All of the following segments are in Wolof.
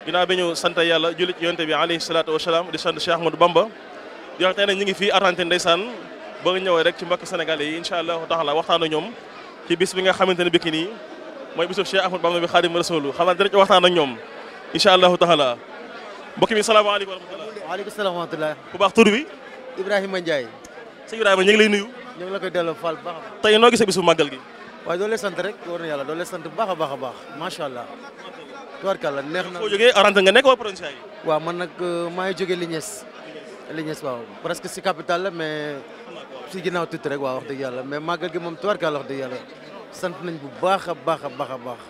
ginnaaw bi ñu sant yàlla julli ci yonte bi alayhi salaatu wasalaam di sant Cheikh Ahmadou Bamba di wax tey nag ñu ngi fii Argentine ndeysaan ba nga ñëwee rek ci mbokki Sénégal yi incha allahu taala waxtaan ak ñoom ci bis bi nga xamante ne bikki nii mooy bisu Cheikh Ahmadou Bamba bi Xaadim Rasulu xam naa dinañ ci waxtaan ak ñoom incha allahu taala mbokk mi salaamaaleykum wa rahmatulah. waaleykum salaam wa rahmatulah. bu baax tur bi. Ibrahima Ndiaye. sëñ Ibrahima ñu ngi lay nuyu. ñu ngi la koy delloo Fall bu baax a baax. tey noo gisee bisu màggal gi. waaye doo leen sant rek war na yàlla doo leen sant bu baax a baax a baax macha allah. tubarkalla neex na. foo jógee Argentine nga nekk wala provincia yi. waaw man nag maa ngi jógee Lignes waaw presque si capitale la mais si ginnaaw tuuti rek waaw wax dëgg yàlla mais màggal gi moom tubarkalla wax dëgg yàlla sant nañ bu baax a baax a baax a baax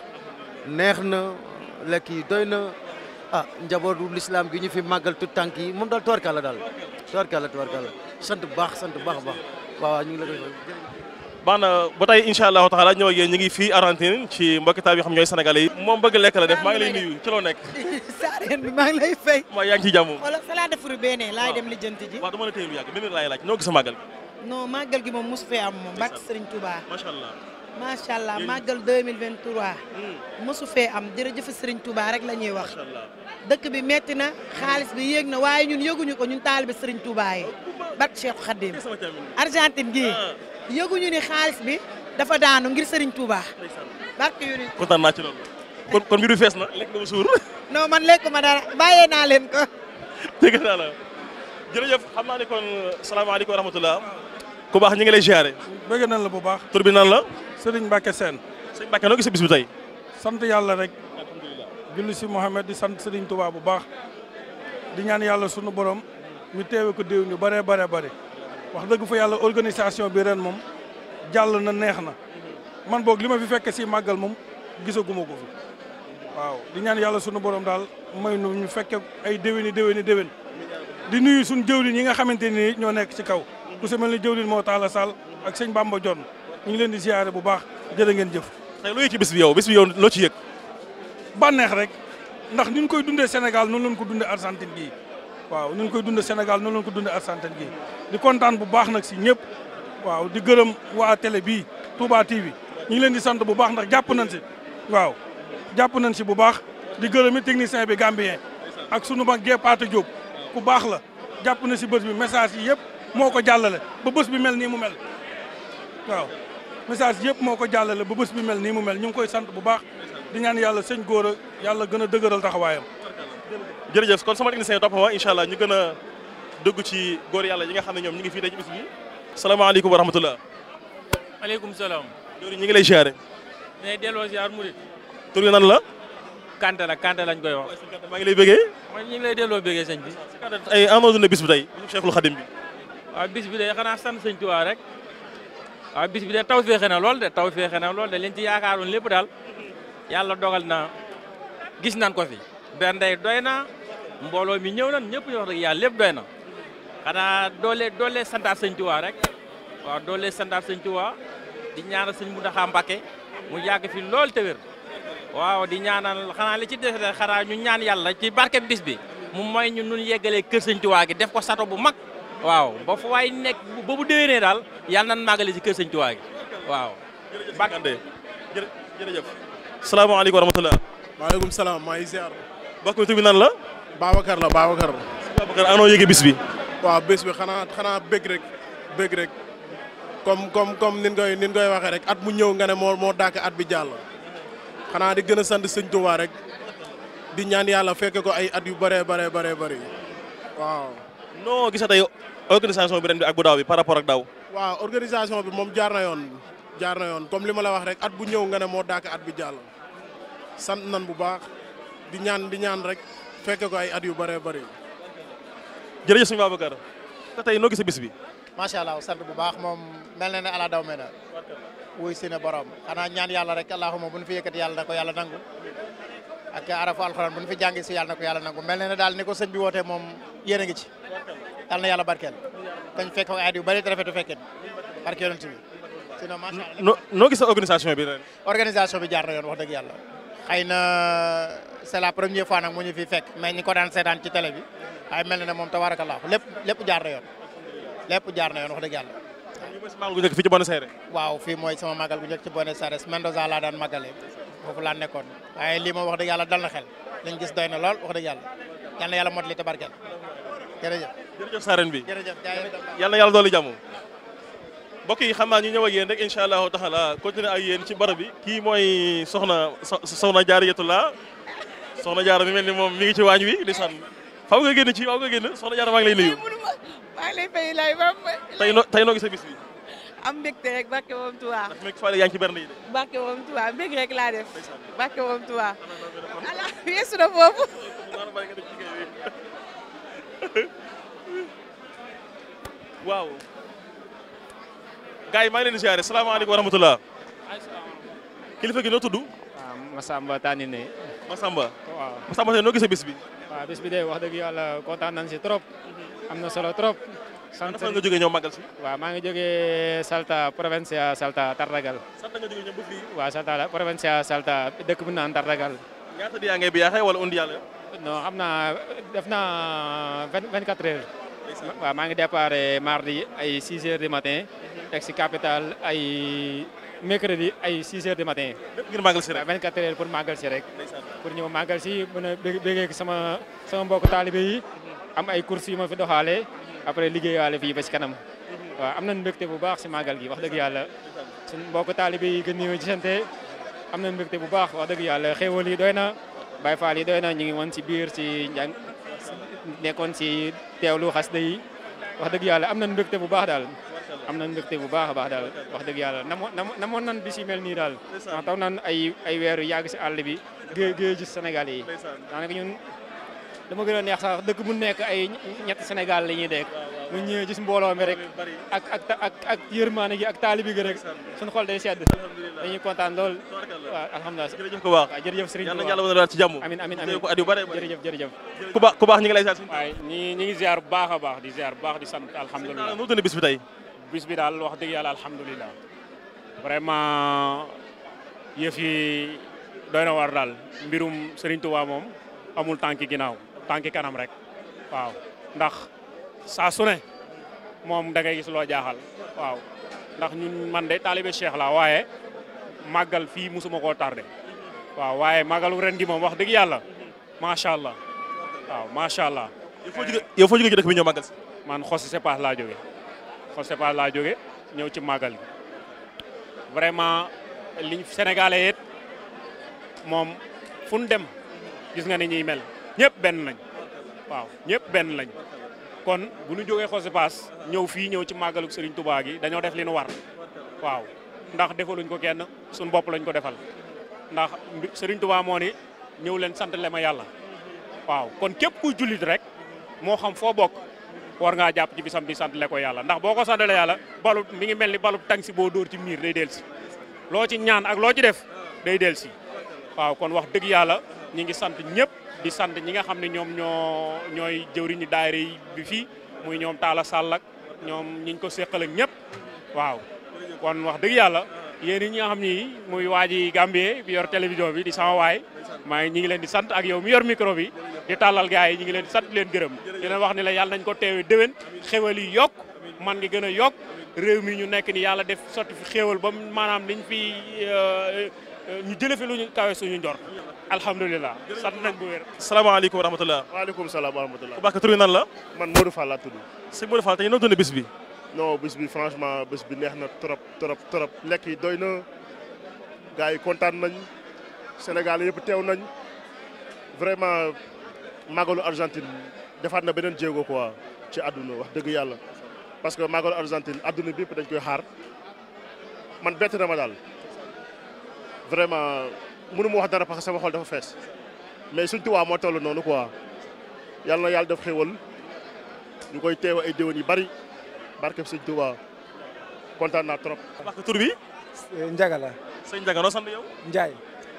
neex na lekk yi doy na njabootu l'islam gi ñu fi màggal tout tànk yi moom daal tubarkalla daal tubarkalla sant bu baax a baax waaw ñu ngi la koy baax na ba tey incha allahu taala ñëw ak yéen ñu ngi fii Argentine ci mbokki taal yi xam ñooy sénégalais yi moom bëgg lekk la def maa ngi lay nuyu ci loo nekk saareen bi maa ngi lay fay maa yaa ngi ci jàmm wala salade de fruits beneen laay dem lijjanti ji waaw dama la téye lu yàgg minute laay laaj noo gis màggal non màggal gi moom mosu fee am moom barke Serigne Touba macha allah màggal 2023 mosu fee am jërëjëf Serigne Touba rek la ñuy wax dëkk bi metti na xaalis bi yéeg na waaye ñun yëguñu ko ñun taalibe Serigne Touba yi barke Cheikh Khadim Argentine gii yëguñu ni xaalis bi dafa daanu ngir Serigne Touba barke yu ni kontaan naa ci loolu kon mbiru fees na lekk nga ma suur non man lekk ma dara bàyyee naa leen ko dégg naa la jërëjëf xam naa ne kon salaamaaleykum wa rahmatulah ku baax ñu ngi lay ziare bëgg nañ la bu baax tur bi nan la Serigne Mbacke Sène sëñ Mbacke noo gisee bis bi tey sant yàlla rek julli si Mohamed di sant Serigne Touba bu baax di ñaan yàlla sunu borom ñu teewe ko déew ñu bare wax dëgg fa yàlla organisation bi ren moom jàll na neex na man boog li ma fi fekk si màggal moom gisaguma ko fi waaw di ñaan yàlla sunu borom daal may nu ñu fekke ay déwéni di nuyu suñu jëwlin yi nga xamante ni ñoo nekk ci kaw ku si mel ni jëwlin moo Talla Sall ak sëñ Bamba Dione ñu ngi leen di ziare bu baax jërë ngeen jëf. tey loo yëg ci bis bi yow loo ci yëg. bànneex rek ndax ni ñu koy dundee Sénégal noonu lañ ko dundee Argentine gii waaw ni ñu koy dundee Sénégal noonu lañ ko dundee Argentine gii di kontaan bu baax nag si ñëpp waaw di gërëm waa télé bii Touba TV ñu ngi leen di sant bu baax ndax jàpp nañ si waaw jàpp nañ si bu baax di gërëm technicien bi Gambien ak sunu mag Gépaate Diop ku baax la jàpp na si bés bi message yi yëpp moo ko jàllale ba bés bi mel nii mu mel waaw message yëpp moo ko jàllale ba bés bi mel nii mu mel ñu ngi koy sant bu baax di ñaan yàlla sëñ góor yàlla gën a dëgëral taxawaayam. jërëjëf kon sama technicien topp ma incha allah ñu gën a dugg ci góor yàlla yi nga xam ne ñoom ñu ngi fii tey ci bis bi salaamaaleykum wa rahmatulah. maaleykum salaam. ñu ngi lay ziare. mais delloo ziar murid. tur bi nan la. Kanté lañ koy wax. maa ngi lay bëggee. man ñu ngi lay delloo bëggee sëñ bi. ay amoo dund bis bi tey Cheikhul Khadim bi. waaw bis bi de xanaa sant sëñ Tuubaa rek. waaw bis bi de taw feexe na lool de liñ ci yaakaaroon lépp daal yàlla dogal na gis nañ ko fi. benn day doy na mbooloo mi ñëw nañ ñëpp ñu wax dëgg yàlla lépp doy na xanaa doole santaat sëñ Tuubaa rek waaw doole santaat sëñ Tuubaa di ñaanal sëñ Muntaxa Mbàkke mu yàgg fi lool te wér waaw di ñaanal xanaa li ci def xanaa ñu ñaan yàlla ci barke bis bi mu mooy ñu nun yeggalee kër sëñ Tuubaa gi def ko sato bu mag waaw ba fu waay nekk ba bu déwénee daal yàlla nan màggale ci kër sëñ Tuubaa gi waaw jërëjëf salaamaaleykum wa rahmatulah. maaleykum salaam maa ngi ziar. mbokk mi tur bi nan la. Babacar la Babacar. Babacar anoo yëgee bis bi. waaw bés bi xanaa bëgg rek comme nin koy waxee rek at mu ñëw nga ne moo dàkk at bi jàll. xanaa di gën a sant sëñ Tuubaa rek di ñaan yàlla fekke ko ay at yu bëree waaw. noo gisee tey organisation bi ren bi ak bu daaw bi par rapport ak daaw. waaw organisation bi moom jaar na yoon comme li ma la wax rek at bu ñëw nga ne moo dàkk at bi jàll. sant nan bu baax di ñaan rek fekke ko ay at yu bëree bëri. jërëjëf sëñ Babacar. tey noo gisee bis bi. macha allah sant bu baax moom mel na ne ala daw me na wuy si ne borom xanaa ñaan yàlla rek allahuma bu ñu fi yëkkati yàlla na ko yàlla nangu ak arafu alxuraan bu ñu fi jàngi si yàlla na ko yàlla nangu mel na ne daal ni ko sëñ bi wootee moom yéen a ngi ci yàlla na yàlla barkeel dañ fekk ay at yu bëri te rafetu fekkeen barke yonent bi sinon macha allah. noo gisee organisation bi ren. organisation bi jaar na yoon wax dëgg yàlla xëy na c'est la première fois nag mu ñu fi fekk mais ñi ko daan seetaan ci télé bi waaye mel na ne moom tabarakallah lépp jaar na yoon wax dëgg yàlla. magal gu njëkk fii ci Buenos Aires. waaw fii mooy sama magal gu njëkk ci Buenos Aires Mendoza laa daan magalee foofu laa nekkoon waaye lii moom wax dëgg yàlla dal na xel lañ gis doy na lool wax dëgg yàlla yal na yàlla motali te barkeel jërëjëf. jërëjëf Sarène bi jërëjëf yal na yàlla doolu jàmm. mbokk yi xam naa ñu ñëw ak yéen rek incha allahu taala continuer ak yéen ci barab bi kii mooy soxna Jaariyatullah soxna Jaara mi mel ni moom mi ngi ci waañ wi di sànn faw nga génn soxna Jaara maa ngi lay nuyu. maa ngi lay fay lay ba tey noo gisee bis bi. am mbégte rek barke moom Tuubaa. ndax meeg Fale yaa ngi ci berne yi de. barke moom Tuubaa mbég rek laa def. barke moom Tuubaa. ala yeesu na foofu. waaw. gars yi maa ngi leen di ziare salaamaaleykum wa rahmatulah. kilifa gi noo tudd. waaw Massamba Tanine. Massamba. waaw Massamba tey noo gisee bis bi. waaw bis bi de wax dëgg yàlla kontaan nañ si trop. am na solo trop. sant fan nga jógee ñëw màggal si. waaw maa ngi jógee Salta provincia Salta Tarragal. Salta nga jógee ñëw ba fii. waaw Salta provincia Salta dëkk bu naan Tarragal. ñaata di yaa ngay biyaxee wala undi yàlla. non xam naa def naa 24 heures. waaw maa ngi départ mardi ay 6 heures du matin. teg si capital ay mercredi ay 6 heures du matin. lépp ngir màggal si rek 24 heures pour màggal si rek. pour ñëw màggal si mën a béggee sama mbokk taalibe yi. am ay courses yu ma fi doxaale. après liggéeyaale fii ba si kanam. waaw am nañu mbégte bu baax si màggal gi wax dëgg yàlla. suñu mbokk taalibe yi gën ñëw ci sante am nañu mbégte bu baax wax dëgg yàlla xéwal yi doy na. Baay Faal yi doy na ñu ngi woon si biir si njàng nekkoon si teewlu xasida yi wax dëgg yàlla am nañu mbégte bu baax daal. am nañu mbégte bu baax a baax daal wax dëgg yàlla namoon nan bi si mel nii daal. ndax taw nan ay weer yu yàgg si àll bi géej gis Sénégal yi. daanaka ñun dama gën a neex sax dëkk bu nekk ay ñetti Sénégal la ñuy dekk mu ñëwee gis mbooloo mi rek ak yërmaane gi ak taalibi gi rek suñu xol day sedd dañuy kontaan lool waaw alhamdulilah jërëjëf ko baax jërëjëf Serigne yàlla yàlla wala ci jàmm amiin ko at yu bare jërëjëf ku baax ñi ngi lay ziar waaye ñi ngi ziar bu baax a baax di ziar bu baax di sant alhamdulilah noo dund bis bi tey bis bi daal wax dëgg yàlla alhamdulilah vraiment yëf yi doy na war daal mbirum Serigne Touba moom amul tànki ginnaaw tànki kanam rek waaw ndax saa su ne moom da ngay gis loo jaaxal waaw ndax ñun man de taalibe Cheikh la waaye màggal fii musuma koo tardé waaw waaye màggalu ren gi moom wax dëgg yàlla macha allah waaw macha allah. yow foo jógee ci dëkk bi ñëw màggal si. man Xosi Sepas laa jóge Xosi Sepas laa jóge ñëw ci màggal gi vraiment liñ sénégalais it moom fu ñu dem gis nga ni ñuy mel ñëpp benn lañ waaw ñëpp benn lañ. kon bu ñu jógee Xosi Sepas ñëw fii ñëw ci màggalu Serigne Touba gi dañoo def li nu war waaw ndax defaluñ ko kenn suñu bopp lañ ko defal ndax Serigne Touba moo ni ñëw leen sant le ma yàlla waaw kon képp kuy jullit rek moo xam foo bokk war ngaa jàpp ci bisam bi sant le ko yàlla ndax boo ko santale yàlla balu mi ngi mel ni balu tang si boo dóor ci miir day del si loo ci ñaan ak loo ci def day del si waaw kon wax dëgg yàlla ñi ngi sant ñëpp di sant ñi nga xam ne ñoom ñooy jëwriñu daayira yi bi fii muy ñoom Talla Sall ak ñoom ñi ñu ko séqal ak ñëpp waaw kon wax dëgg yàlla yéen ñi nga xam ni muy waa ji Gambie bi yor télévision bi di sama waay maa ngi ñi ngi leen di sant ak yow mi yor micro bi di tàllal gars yi ñi ngi leen di sant di leen gërëm di leen wax ni la yàlla nañ ko teewe déwén xéwal yi yokk man ngi gën a yokk réew mi ñu nekk ni yàlla def sotti fi xéwal ba maanaam liñ fi ñu jële fi lu ñu kawe suñu njort alhamdulilah sant nañ bu wér. salaamaaleykum wa rahmatulah. waaleykum salaam wa rahmatulah. ku baax ka tur bi nan la. man Modou Fall laa tudd. sëñ Modou Fall tey noo dund bis bi. non bis bi franchement bis bi neex na trop trop trop lekk yi doy na gars yi kontaan nañ Sénégal yëpp teew nañ vraiment màggalu Argentine defaat na beneen jéego quoi ci àdduna wax dëgg yàlla parce que màggalu Argentine àdduna bi yëpp dañ koy xaar man bett na ma daal vraiment mënu ma wax dara parce que sama xol dafa fees mais suñ Tuubaa moo toll noonu quoi yàlla na yàlla def xéwal ñu koy teew ay déwén yu bari barke suñ Tuubaa kontaan naa trop. wax ko tur bi. Njaga la. sëñ Njaga noo sant yow. Njaay.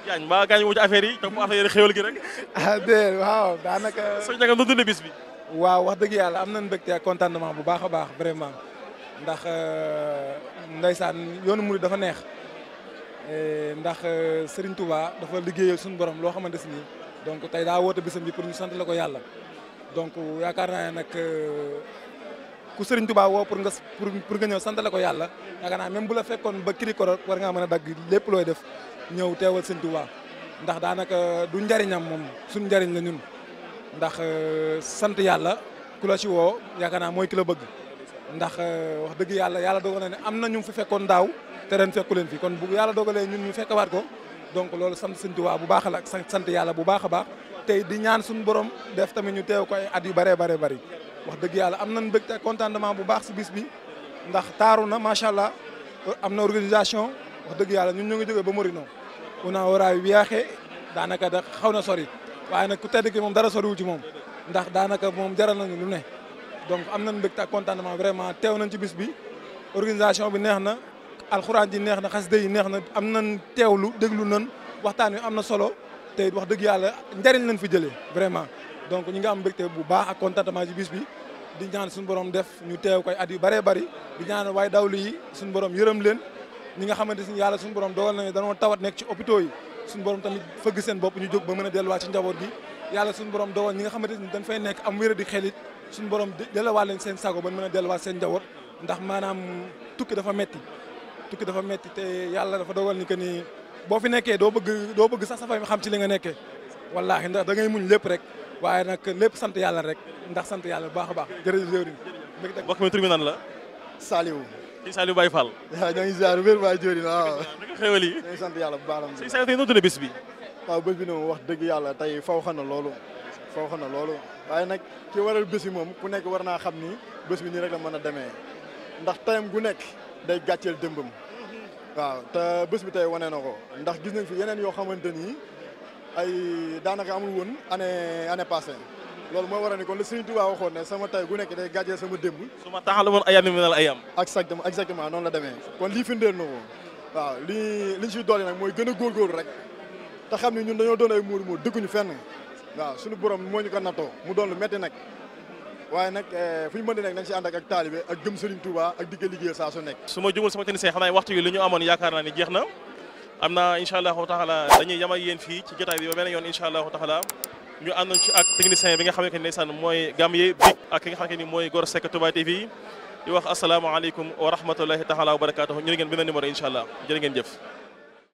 Jaañ mbaa gaañ wu ci affaire yi topp affaire yi xéwal gi rek. ah déedéet waaw daanaka. sëñ Njaga noo dundee bis bi. waaw wax dëgg yàlla am nañu mbégte ak contentement bu baax a baax vraiment ndax ndeysaan yoonu murid dafa neex ndax Serigne Touba dafa liggéeyal suñu borom loo xamante si nii donc tey daa woote bisam bi pour ñu sant la ko yàlla donc yaakaar naa ne nag ku Serigne Touba woo pour nga ñëw sant la ko yàlla yaakaar naa même bu la fekkoon ba kiri koror war ngaa mën a dagg lépp looy def ñëw teewal Serigne Touba ndax daanaka du njariñam moom suñ njariñ la ñun ndax sant yàlla ku la ci woo yaakaar naa mooy ki la bëgg ndax wax dëgg yàlla dogal na ne am na ñu fi fekkoon daaw te ren fekku leen fi kon bu yàlla dogalee ñun ñu fekkawaat ko donc loolu sant Sëñ Tuubaa bu baax la sant yàlla bu baax a baax tey di ñaan suñu borom def tamit ñu teew ko ay at yu bëree bëri wax dëgg yàlla am nañ mbégte ak contentement bu baax si bis bi ndax taaru na macha allah am na organisation wax dëgg yàlla ñun ñu ngi jógee ba Morino una waraay wiyaaxee daanaka da xaw na sori waaye nag ku tedd ki moom dara soriwul ci moom ndax daanaka moom jaral nañu lu ne donc am nañ mbégte ak contentement vraiment teew nañ ci bis bi organisation bi neex na alxuraan ji neex na xasida yi neex na am nañ teewlu déglu nañ waxtaan wi am na solo te wax dëgg yàlla njariñ lañ fi jëlee vraiment donc ñi nga am mbégte bu baax ak contentement ci bis bi di ñaan suñu borom def ñu teew koy at yu bëree bëri di ñaan waaye dawlu yi suñu borom yërëm leen ñi nga xamante ni yàlla suñu borom dogal nañu dañoo tawat nekk ci hôpitaux yi suñu borom tamit fëgg seen bopp ñu jóg ba mën a delluwaat ci njaboot gi yàlla suñu borom dogal ñi nga xamante ni dañ fay nekk am wér di xelit suñu borom delluwaat leen seen sago ba mën a delluwaat seen njaboot ndax maanaam tukki dafa metti te yàlla dafa dogal ni que ni boo fi nekkee doo bëgg sax sa fay xam ci li nga nekkee wallaahi ndax da ngay muñ lépp rek waaye nag lépp sant yàlla rek ndax sant yàlla bu baax a baax jërëjëf jëwriñ mbokk mi tur bi nan la Saliou si Saliou Baye Fall waaw ñoo ngi ziar wér waay jëwriñ waaw naka xéwal yi ñoo ngi sant yàlla bu baax la si Saliou tey noo dundee bis bi waaw bés bi noonu wax dëgg yàlla tey faw xam na loolu waaye nag ki waral bés bi moom ku nekk war naa xam ni bés bi nii rek la mën a demee ndax tayam gu nekk day gàcceel dëmbam waaw te bés bi tey wane na ko ndax gis nañ fi yeneen yoo xamante ni ay daanaka amul woon année passée loolu mooy waral ni kon la Sëriñ Tuubaa waxoon ne sama tay gu nekk day gàcceel sama démb su ma taxal woon ayam minal ayam exactement noonu la demee kon lii firndeel na ko waaw liñ siy dolli nag mooy gën a góorgóorlu rek te xam ni ñun dañoo doon ay muur dëkkuñu fenn waaw suñu borom moo ñu ko nattoo mu doon lu metti nag waaye nag fu ñu mën di nekk nañ si ànd ak taalibe ak gëm Sëriñ Tuubaa ak digg liggéey saa su nekk su ma jumul sama technicien xam naa waxtu wi li ñu amoon yaakaar naa ni jeex na am na incha allahu taala dañuy yam ak yéen fii ci jotaay bi ba beneen yoon incha allahu taala ñu àndoon ci ak technicien bi nga xam ne ndeysaan mooy Gambie Big ak ki nga xam ne mooy Gor Seck Touba TV di wax asalaamaaleykum wa rahmatullahi taala wa barakatuh ñu ne ngeen beneen numéro incha allah jërë ngeen jëf